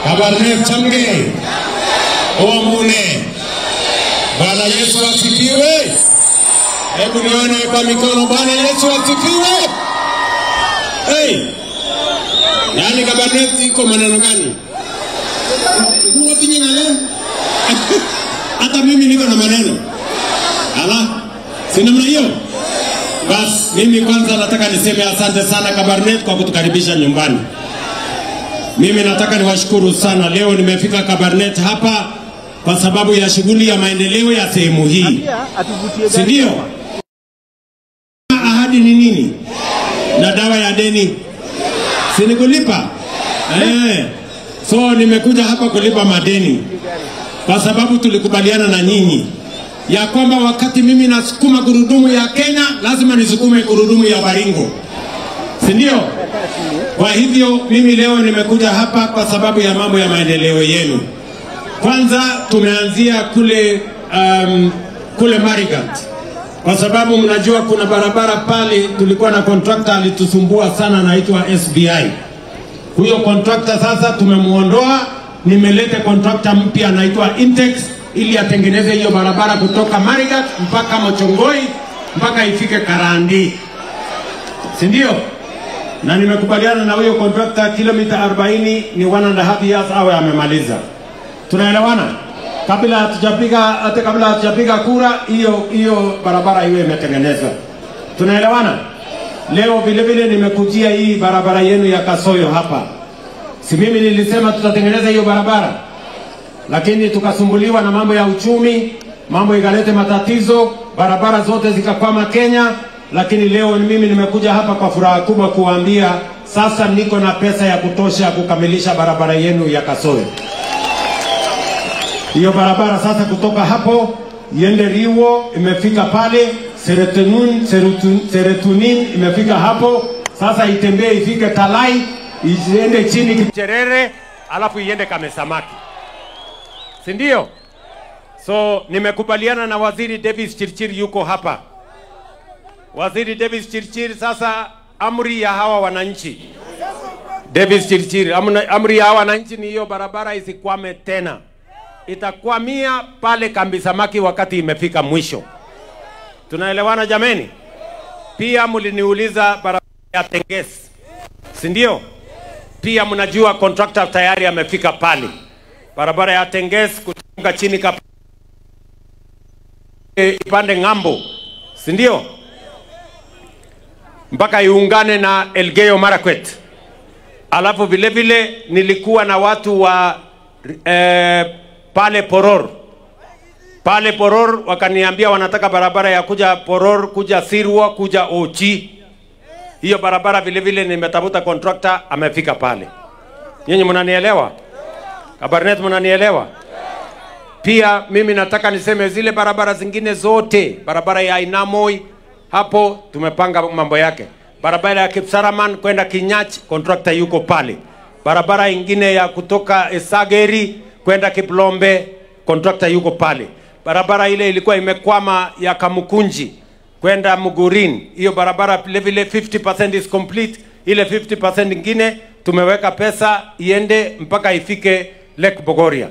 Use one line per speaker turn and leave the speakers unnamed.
Kabarnet chamge. Omune. Bwana Yesu asifiwe. Hebu nione kwa mikono, Bwana Yesu asifiwe. Hey. Yaani Kabarnet iko maneno gani? Hata mimi niko na maneno. Ala, si namna hiyo? Bas, mimi kwanza nataka niseme asante sana Kabarnet kwa kutukaribisha nyumbani. Mimi nataka niwashukuru sana. Leo nimefika Kabarnet hapa kwa sababu ya shughuli ya maendeleo ya sehemu hii. Si ndio? Ahadi ni nini? Na dawa ya deni? Si ni kulipa? So nimekuja hapa kulipa madeni. Kwa sababu tulikubaliana na nyinyi ya kwamba wakati mimi nasukuma gurudumu ya Kenya, lazima nisukume gurudumu ya Baringo. Si ndio? Kwa hivyo mimi leo nimekuja hapa kwa sababu ya mambo ya maendeleo yenu. Kwanza tumeanzia kule kule Marigat. Kwa sababu mnajua kuna barabara pale tulikuwa na contractor alitusumbua sana, anaitwa SBI. Huyo contractor sasa tumemuondoa, nimeleta contractor mpya anaitwa Intex ili atengeneze hiyo barabara kutoka Marigat mpaka Mochongoi mpaka ifike Karandi. Si ndio? Na nimekubaliana na huyo contractor kilomita 40 ni 1.5 years awe amemaliza. Tunaelewana? Kabla hatujapiga kura hiyo barabara iwe imetengenezwa. Tunaelewana? Leo vile vile nimekujia hii barabara yenu ya Kasoyo hapa. Si mimi nilisema tutatengeneza hiyo barabara, lakini tukasumbuliwa na mambo ya uchumi, mambo ikalete matatizo, barabara zote zikakwama Kenya. Lakini leo mimi nimekuja hapa kwa furaha kubwa kuambia sasa niko na pesa ya kutosha kukamilisha barabara yenu ya Kasoyo. Hiyo barabara sasa kutoka hapo iende Riwo, imefika pale Seretunin imefika hapo, sasa itembee ifike Talai, iende chini Kicherere, alafu iende Kamesamaki. Si ndio? So nimekubaliana na Waziri Davis Chirchir yuko hapa. Waziri Davis Chirchir, sasa amri ya hawa wananchi. Davis Chirchir, amri ya hawa wananchi ni hiyo barabara isikwame tena. Itakwamia pale Kambi Samaki wakati imefika mwisho. Tunaelewana jameni? Pia mliniuliza barabara ya Tenges. Si ndio? Pia mnajua contractor tayari amefika pale. Barabara ya Tenges kutoka chini ipande ng'ambo. Si ndio? Mpaka iungane na Elgeyo Marakwet. Alafu vile vile nilikuwa na watu wa pale Poror. Pale Poror wakaniambia wanataka barabara ya kuja Poror, kuja Sirwa, kuja Ochi. Hiyo barabara vile vile nimetafuta contractor amefika pale. Nyinyi mnanielewa? Kabarnet mnanielewa? Pia mimi nataka niseme zile barabara zingine zote, barabara ya Inamoi hapo tumepanga mambo yake. Barabara ya Kipsaraman kwenda Kinyach, contractor yuko pale. Barabara ingine ya kutoka Esageri kwenda Kiplombe, contractor yuko pale. Barabara ile ilikuwa imekwama ya Kamukunji kwenda Mugurin, hiyo barabara vile vile 50% is complete. Ile 50% ingine tumeweka pesa iende mpaka ifike Lake Bogoria.